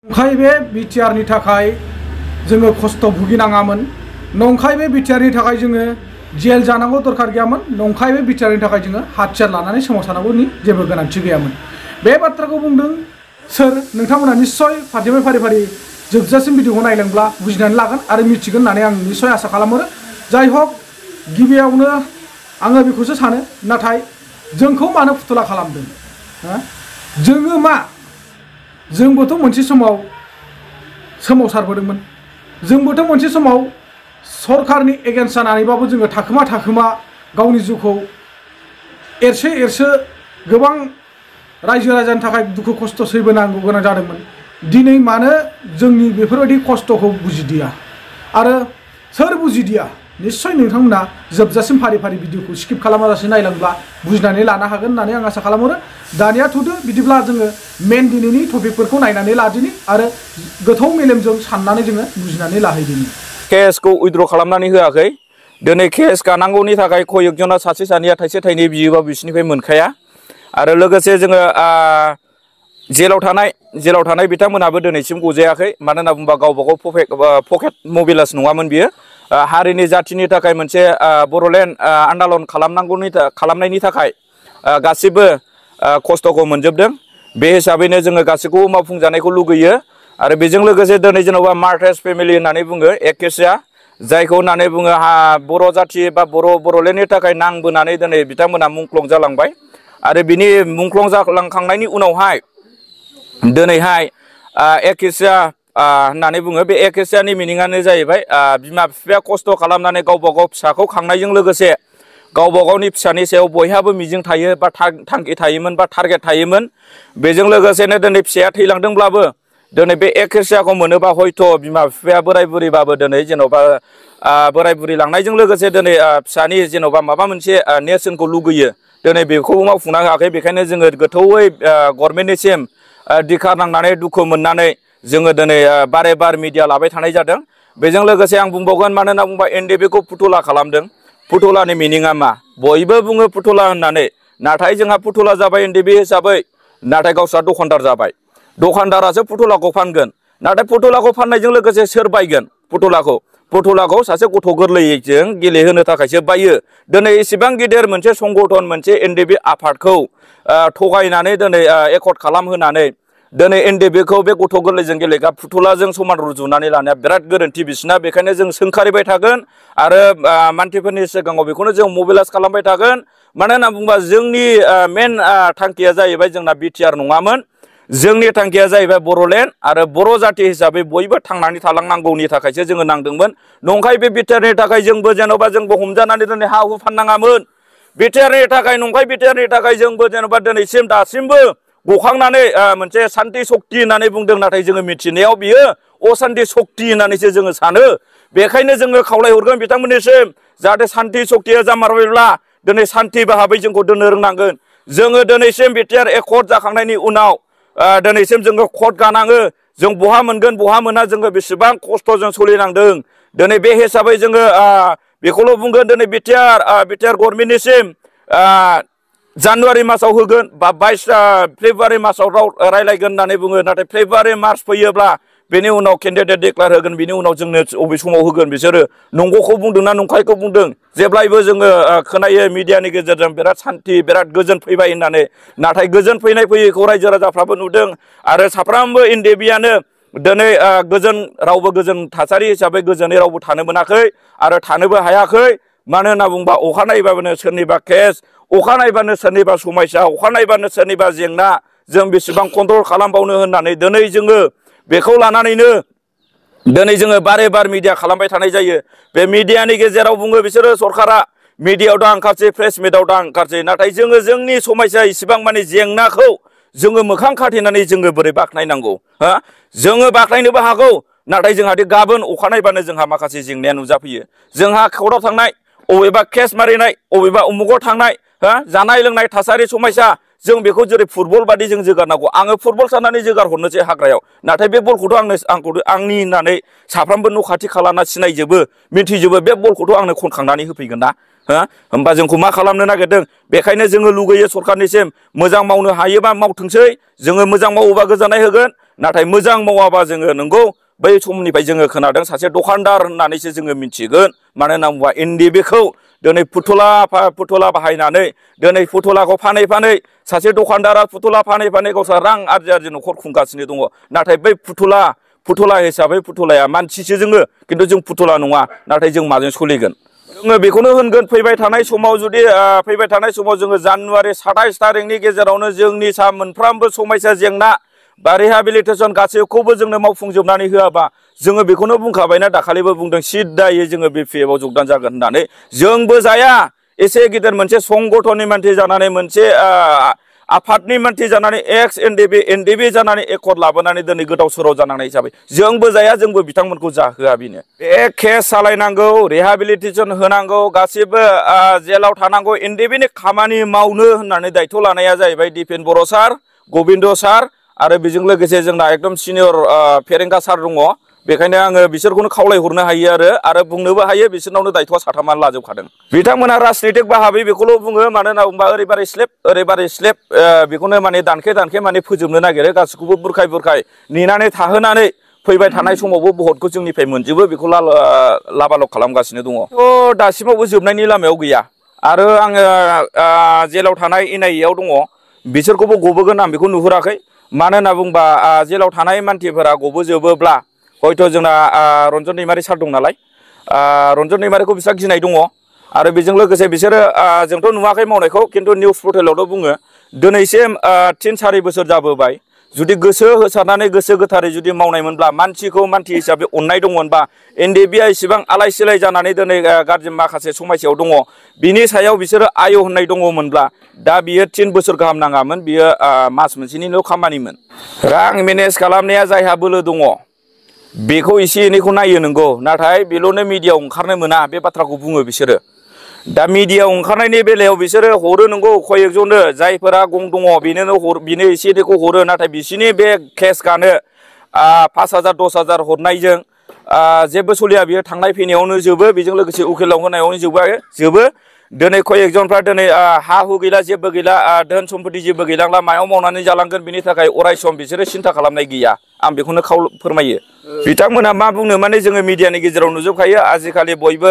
नंखाय बे बिटिआरनि थाखाय जोङो खस्थ' भुगिनाङामोन। नंखाय बे बिटिआरनि थाखाय जोङो जेल जानांगौ दरकार गैयामोन। नंखाय बे बिटिआरनि थाखाय जोङो हाथियार लानानै सोमावसारनांगौनि जेबो गोनांथि गैयामोन। बे बाथ्राखौ बुंदों सोर? नोंथांमोना निश्चय फारि फारि जोबजासिम भिडिअखौ नायलांब्ला बुजिनानै लागोन आरो मिथिगोन होननानै आं निश्चय आसा खालामो। जाय हक गिबियावनो आङो बेखौसो सानो, नाथाय जोंखौ मानो फुथुला खालामदों? जोङो मा? जोंबोथ' मोनसे समाव सोमावसारबोदोंमोन। जोंबोथ' मोनसे समाव सरकारनि एगेन्स्ट जानानैबाबो जोङो थाखोमा गावनि जिउखौ एरसो गोबां रायजो राजानि थाखाय दुखु खस्थ' सैबोनांगौ गोनां जादोंमोन। दिनै मानो जोंनि बेफोरबायदि खस्थ'खौ बुजिदिया? आरो सोर बुजिदिया? निश्चय नोंथांमोना जोबजासिम फारि भिडिअखौ स्किप खालामालासे नायलांब्ला बुजिनानै लानो हागोन होननानै आं आसा खालामो। दानिया थुदो बिदिब्ला जोङो मेन दिनैनि टपिकफोरखौ नायनानै लादिनि आरो गोथौ मेलेमजों साननानै जोङो बुजिनानै लाहैदिनि। केसखौ उइथड्र खालामनानै होआखै। दिनै केस गानांगौनि थाखाय कयकजना सासे सानैया थाइसे थाइनै बियोबा बिसोरनिफ्राय मोनखाया। आरो लोगोसे जोङो जेलाव थानाय बिथांमोनाबो दिनैसिम गजायाखै। मानो होनना बुंबा गावबागाव पकेट मबिलास नङामोन बियो। हारिनि जाथिनि थाखाय मोनसे बर'लेण्ड आन्दालन खालामनायनि थाखाय गासिबो खस्थ'खौ मोनजोबदों। बे हिसाबैनो जोङो गासैखौबो मावफुंजानायखौ लुगैयो। आरो बेजों लोगोसे दिनै जेन'बा मार्टार्स फेमिलि होननानै बुङो एकेसिया, जायखौ होननानै बुङो बर' जाथि बा बर'लेण्डनि थाखाय नांबोनानै दिनै बिथांमोना मुंख्लं जालांबाय। आरो बिनि मुंख्लं जालांखांनायनि उनावहाय दिनैहाय एकेसिया होननानै बुङो। बे एकेसियानि मिनिङानो जाहैबाय बिमा बिफाया खस्थ' खालामनानै गावबागाव फिसाखौ खांनायजों लोगोसे गावबा गावनि फिसानि सायाव बयहाबो मिजिं थायो बा थांखि थायोमोन बा टारगेट थायोमोन। बेजों लोगोसेनो दिनै फिसाया थैलांदोंब्लाबो दिनै बे एकेसियाखौ मोनोबा हयथ' बिमा बिफाया बोराय बुरिबाबो दिनै जेन'बा बोराय बुरि लांनायजों लोगोसे दिनै फिसानि जेन'बा माबा मोनसे नेरसोनखौ लुगैयो। दिनै बेखौबो मावफुंनो हायाखै। बेखायनो जोङो गोथौयै गभर्नमेन्टनिसिम दिखार नांनानै दुखु मोननानै जोङो दिनै बार मिडिया लाबाय थानाय जादों। बेजों लोगोसे आं बुंबावगोन, मानो होनना बुंबा एनडिएफबि खौ फुथुला खालामदों। फुथुलानि मिनिङा मा? बयबो बुङो फुथुला होननानै, नाथाय जोंहा फुथुला जाबाय एनडिएफबि हिसाबै, नाथाय गावस्रा दखानदार जाबाय। दखानदारासो फुथुलाखौ फानगोन। नाथाय फुथुलाखौ फाननायजों लोगोसे सोर बायगोन फुथुलाखौ सासे गथ' गोरलैजों गेलेहोनो थाखायसो बायो। दिनै एसेबां गिदिर मोनसे संगठन, मोनसे एनडिएफबि आफादखौ थगायनानै दिनै एकर्ड खालामहोनानै दिनै एनडिएफबि बे गथ' गोरलैजों गेलेग्रा फुथुलाजों समान रुजुनानै लानाया बिराद गोरोन्थि बिसिना। बेखायनो जों सोंखारिबाय थागोन आरो मानसिफोरनि सिगाङाव बेखौनो जों मबिलाइज खालामबाय थागोन। मानो होनना बुङोबा जोंनि मेन थांखिया जाहैबाय जोंना बिटिआर नङामोन। जोंनि थांखिया जाहैबाय बर'लेण्ड आरो बर' जाथि हिसाबै बयबो थांनानै थालांनांगौनि थाखायसो जोङो नांदोंमोन। नंखाय बे बिटिआरनि थाखाय जोंबो हमजानानै दिनै हा हु फाननाङामोन। बिटिआरनि थाखाय नंखाय बिटिआरनि थाखाय जोंबो दासिमबो गखांनानै मोनसे सान्ति सक्ति होननानै बुंदों। नाथाय जोङो मिथिनायाव बियो असान्ति सक्ति होननानैसो जोङो सानो। बेखायनो जोङो खावलायहरगोन बिथांमोननिसिम, जाहाथे सान्ति सक्तिया जामारबायब्ला दिनै सान्ति भाबै जोंखौ दोननो रोंनांगोन। जोङो दिनैसिम बिटिआर एकर्ड जाखांनायनि उनाव दिनैसिम जोङो कर्ट गानाङो। जों बहा मोनगोन बहा मोना, जोङो बेसेबां खस्थ'जों सोलिनांदों। दिनै बे हिसाबै जोङो बेखौल' बुंगोन, दिनै बिटिआर गभर्नमेन्टनिसिम जानुवारि मासाव होगोन बा 22 फेब्रुवारि मासाव रायलायगोन होननानै बुङो। नाथाय फेब्रुवारि मार्च फैयोब्ला बेनि उनाव केन्डिडेट डिक्लेयार होगोन। बिनि उनाव जोंनो अबे समाव होगोन बिसोरो नंगौखौ बुंदों ना नंखायखौ बुंदों। जेब्लायबो जोङो खोनायो मिडियानि गेजेरजों बिराद सान्ति बिराद गोजोन फैबाय होननानै। नाथाय गोजोन फैयैखौ रायजो राजाफ्राबो नुदों। आरो साफ्रोमबो एनडिएफबिआनो दिनै रावबो गोजोन थासारि हिसाबै गोजोनै रावबो थानो मोनाखै आरो थानोबो हायाखै। मानो होनना बुंबा अखा नायबानो सोरनिबा केस, अखा नायबानो सोरनिबा समस्या, अखा नायबानो सोरनिबा जेंना, जों बेसेबां कन्ट्रल खालामबावनो होननानै दिनै जोङो बेखौ लानानैनो दिनै जोङो बार मिडिया खालामबाय थानाय जायो। बे मिडियानि गेजेराव बुङो बिसोरो सरकारा मिडियायाव दा ओंखारसै, प्रेस मिटआव दा ओंखारसै। नाथाय जोङो जोंनि समस्या इसिबां माने जेंनाखौ जोङो मोखां खाथेनानै जोङो बोरै बाख्नायनांगौ? जोङो बाख्नायनोबो हागौ, नाथाय जोंहादि गाबोन अखा नायबानो जोंहा माखासे जेंनाया नुजाफैयो। जोंहा कर्टआव थांनाय, अबेबा केस मारिनाय, अबेबा उमुगाव थांनाय, जानाय लोंनाय थासारि समस्या, जों बेखौ जेरै फुटबल बादि जों जोगारनांगौ। आङो फुटबल साननानै जोगार हरनोसै हाग्रायाव, नाथाय बे बलखौथ' आंनि होननानै साफ्रोमबो न' खाथि खालाना सिनायजोबो, मिथिजोबो। बे बलखौथ' आंनो खनखांनानै होफैगोन ना? होमबा जोंखौ मा खालामनो नागिरदों? बेखायनो जोङो लुगैयो सरकारनिसिम मोजां मावनो हायोबा मावथोंसै। जोङो मोजां मावोबा गोजोननाय होगोन, नाथाय मोजां मावाबा जोङो नंगौ बै समनिफ्राय जोङो खोनादों सासे दखानदार होननानैसो जोङो मिथिगोन मानो होनना बुङोबा NDB-खौ दिनै फुथुला बाहायनानै दिनै फुथुलाखौ फानै सासे दखानदारा फुथुला फानै गावस्रा रां आरजि न'खर खुंगासिनो दङ नाथाय बै फुथुला हिसाबै फुथुलाया मानसिसो जोङो खिन्थु जों फुथुला नङा नाथाय जों माजों सोलिगोन जोङो बेखौनो होनगोन फैबाय थानाय समाव जुदि फैबाय थानाय समाव जोङो जानुवारि 27 तारिखनि गेजेरावनो जोंनि मोनफ्रोमबो समस्या जेंना बा रिहाबिलिटेसन गासैखौबो जोंनो मावफुंजोबनानै होआबा जोङो बेखौनो बुंखाबायना दाखालिबो बुंदों सिद्दायै जोङो BPF-आव जगदान जागोन होननानै जोंबो जाया एसे गिदिर मोनसे संगठननि मानसि जानानै मोनसे आफादनि मानसि जानानै NDB जानानै एकर्ड लाबोनानै दिनै गोदाव सोराव जानांनाय हिसाबै जोंबो जाया जोंबो बिथांमोनखौ जाहोआ बेनो बे केस सालायनांगौ रिहाबिलिटेसन होनांगौ गासिबो जेलाव थानांगौ NDB-नि खामानि मावनो होननानै दायथ' लानाया जाहैबाय दिपेन बर' सार गबिन्द सार आरो बेजों लोगोसे जोंना एकदम सिनियर फेरेंगा सार दङ बेखायनो आङो बिसोरखौनो खावलायहरनो हायो आरो बुंनोबो हायो बिसोरनावनो दायथ'आ साथामानो लाजोबखादों बिथांमोना राजनितिक बाहाबै बेखौल' बुङो मानो होनना बुंबा ओरैबारै स्लेब बेखौनो माने दानखे माने फोजोबनो नागिरो गासिखौबो बुरखाय नेनानै थाहोनानै फैबाय थानाय समावबो भटखौ जोंनिफ्राय मोनजोबो बेखौ लाबालब खालामगासिनो दङ दासिमावबो जोबनायनि लामायाव गैया आरो आङो जेलाव थानाय NIA-आव दङ बिसोरखौबो गबोगोन आं बेखौ नुहुराखै मानो होनना बुंबा जेलाव थानाय मानसिफोरा गबोजोबोब्ला हयथ' जोंना रन्जन दैमारि सार दं नालाय रन्जन दैमारिखौ बिस्रा गिनाय दङ आरो बेजों लोगोसे बिसोरो जोंथ' नुवाखै मावनायखौ खिन्थु निउस पर्टेलावथ' बुङो दिनैसिम 3-4 बोसोर जाबोबाय जुदि गोसो होसारनानै गोसो गोथारै जुदि मावनायमोनब्ला मानसिखौ मानसि हिसाबै अननाय दंमोनबा NDB-आ इसेबां आलाय सिलाय जानानै दिनै गाज्रि माखासे समस्यायाव दङ बिनि सायाव बिसोरो आय होननाय दङमोनब्ला दा बियो 3 बोसोर गाहाम नाङामोन बियो मास मोनसेनिल' खामानिमोन रां मेनेज खालामनाया जायहा बोलो दङ बेखौ एसे एनैखौ नायो नंगौ नाथाय बेल'नो मिडियायाव ओंखारनो मोना बे बाथ्राखौ बुङो बिसोरो दा मिडियायाव ओंखारनायनि बेलायाव बिसोरो हरो नंगौ कयेकजननो जायफोरा गं दङ बेनो एसे एनैखौ हरो नाथाय बिसोरनि बे केसखौनो 5,000 10,000 हरनायजों जेबो सलिया बियो थांनाय फैनायावनो जोबो बेजों लोगोसे उकिलाव होनायावनो जोबो दिनै कयेकजनफ्रा दिनै हा हु गैला जेबो गैला धोन सम्पति जेबो गैलांला मायाव मावनानै जालांगोन बिनि थाखाय अरायसम बिसोरो सिन्था खालामनाय गैया आं बेखौनो फोरमायो बिथांमोना मा बुंनो माने जोङो मिडियानि गेजेराव नुजोबखायो आजिखालि बयबो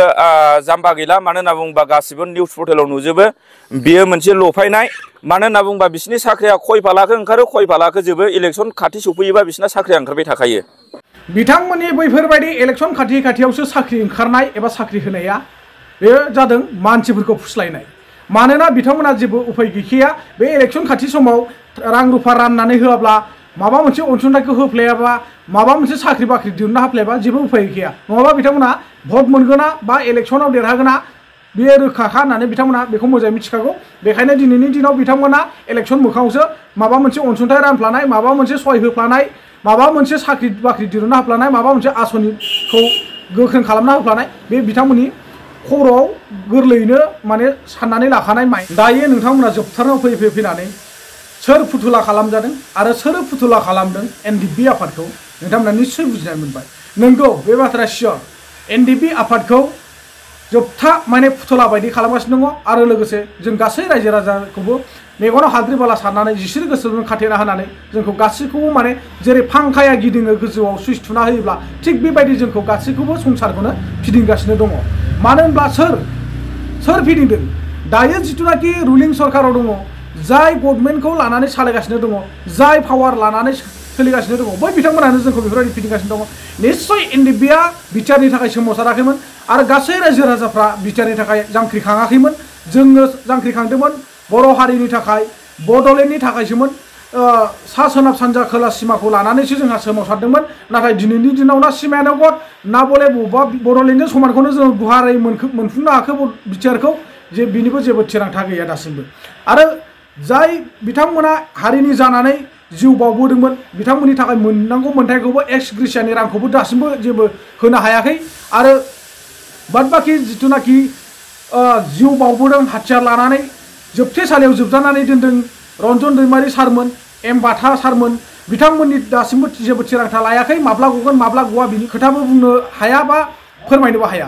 जाम्बा गैला मानो होनना बुङोबा गासिबो निउस पर्टेलाव नुजोबो बियो मोनसे लफायनाय मानो होनना बुङोबा बिसोरनि साख्रिया खय फालाखो ओंखारो खय फालाखो जोबो इलेक्सन खाथि सफैयोबा बिसोरना साख्रिया ओंखारबाय थाखायो बिथांमोननि बैफोरबायदि इलेक्सन खाथियावसो साख्रि ओंखारनाय एबा साख्रि होनाया बेयो जादों मानसिफोरखौ फुस्लायनाय मानोना बिथांमोना जेबो उफाय गैखाया बे इलेक्सन खाथि समाव रां रुफा राननानै होआब्ला माबा मोनसे अनसुंथाइखौ होफ्लायाबा माबा मोनसे साख्रि बाख्रि दिहुनना होफ्लायाबा जेबो उफाय गैया नङाबा बिथांमोना भट मोनगोना बा इलेक्सनाव देरहागोना बेयो रोखाखा होननानै बिथांमोना बेखौ मोजाङै मिथिखागौ बेखायनो दिनैनि दिनाव बिथांमोना इलेक्सन मोखाङावसो माबा मोनसे अनसुंथाइ रानफ्लानाय माबा मोनसे सहाय होफ्लानाय माबा मोनसे साख्रि बाख्रि दिहुनना होफ्लानाय माबा मोनसे आसनिखौ गोख्रों खालामना होफ्लानाय बे बिथांमोननि खर'आव गोरलैयैनो माने साननानै लाखानाय माइ दायो नोंथांमोना जोबथारनायाव फैनानै सोर फुथुला खालामजादों आरो सोर फुथुला खालामदों NDB आफादखौ नोंथांमोना निश्चय बुजिनाय मोनबाय नंगौ बे बाथ्राया सियर NDB आफादखौ जोबथा माने फुथुला बायदि खालामगासिनो दङ आरो लोगोसे जों गासै रायजो राजाखौबो मेगनाव हाद्रि बाला सारनानै जिस्रि गोसोजों खाथेना होनानै जोंखौ गासैखौबो माने जेरै फांखाया गिदिङो गोजौआव सुइस थुना होयोब्ला थिग बेबायदि जोंखौ गासैखौबो संसारखौनो फिदिंगासिनो दङ मानो होनब्ला सोर फिदिंदों दायो जिथुनाखि रुलिं सरकाराव दङ जाय गभर्नमेन्टखौ लानानै सालायगासिनो दङ जाय पावार लानानै सोलिगासिनो दङ बै बिथांमोनानो जोंखौ बेफोरबायदि फिदिंगासिनो दङ निश्चय NDB-आ बिटिआरनि थाखाय सोमावसाराखैमोन आरो गासै रायजो राजाफ्रा बिटिआरनि थाखाय जांख्रिखाङाखैमोन जोङो जांख्रिखांदोंमोन बर' हारिनि थाखाय बड'लेण्डनि थाखायसोमोन सा सोनाब सानजा खोला सिमाखौ लानानैसो जोंहा सोमावसारदोंमोन नाथाय दिनैनि दिनाव ना सिमायानो गद ना बले बबेबा बड'लेण्डजों समानखौनो जोङो गुवारै मोनफुंनो हाखो बिटिआरखौ जे बिनिबो जेबो थिरांथा गैया दासिमबो आरो जाय बिथांमोना हारिनि जानानै जिउ बावबोदोंमोन बिथांमोननि थाखाय मोननांगौ मोन्थाइखौबो एक्स ग्रेसियानि रांखौबो दासिमबो जेबो होनो हायाखै आरो बादबाखि जिथुनाखि जिउ बावबोदों हाथियार लानानै जोबथेसालियाव जोबजानानै दोनदों रन्जन दैमारि सारमोन एम बाथा सारमोन बिथांमोननि दासिमबो जेबो थिरांथा लायाखै माब्ला गगोन माब्ला गवा बिनि खोथाबो बुंनो हाया बा फोरमायनोबो हाया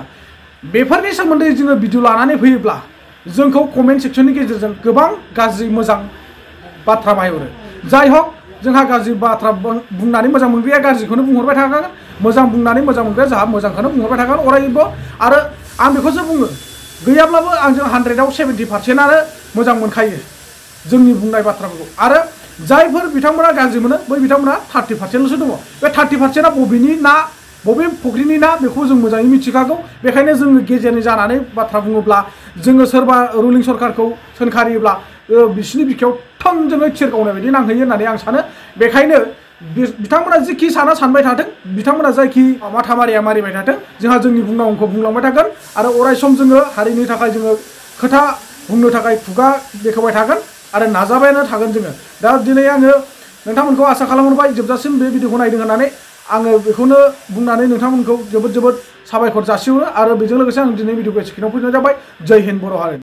बेफोरनि सोमोन्दै जोङो भिडिअ लानानै फैयोब्ला जोंखौ कमेन्ट सेक्सननि गेजेरजों गोबां गाज्रि मोजां बाथ्रा बाहायहरो जाय हक जोंहा गाज्रि बाथ्रा बुंनानै मोजां मोनग्राया गाज्रिखौनो बुंहरबाय थागोन मोजां बुंनानै मोजां मोनग्राया जोंहा मोजांखौनो बुंहरबाय थागोन अरायबो आरो आं बेखौसो बुङो गैयाब्लाबो आंजों 100आव 70%आनो मोजां मोनखायो जोंनि बुंनाय बाथ्राफोरखौ आरो जायफोर बिथांमोना गाज्रि मोनो बै बिथांमोना 30%ल'सो दङ बे 30%आ बबेनि ना बबे फुख्रिनि ना बेखौ जों मोजाङै मिथिखागौ बेखायनो जोङो गेजेरनि जानानै बाथ्रा बुङोब्ला जोङो सोरबा रुलिं सरकारखौ सोंखारियोब्ला बिसिनि बिखायाव थोंजोङै थिर गावनाय बायदि नांहैयो होननानै आं सानो बेखायनो बिथांमोना जिखि साना सानबाय थाथों बिथांमोना जायखि माथा मारिया मारिबाय थाथों जोंहा जोंनि बुंनांगौखौ बुंलांबाय थागोन आरो अराय सम जोङो हारिनि थाखाय जोङो खोथा बुंनो थाखाय खुगा बेखेवबाय थागोन आरो नाजाबायानो थागोन जोङो दा दिनै आङो नोंथांमोनखौ आसा खालामहरबाय जोबजासिम बे भिडिअखौ नायदों होननानै आङो बेखौनो बुंनानै नोंथांमोनखौ जोबोद साबायखर जासिहरो आरो बेजों लोगोसे आं दिनै भिडिअखौ एसेखिनियाव फोजोबनाय जाबाय जय हिन्द बर' हारि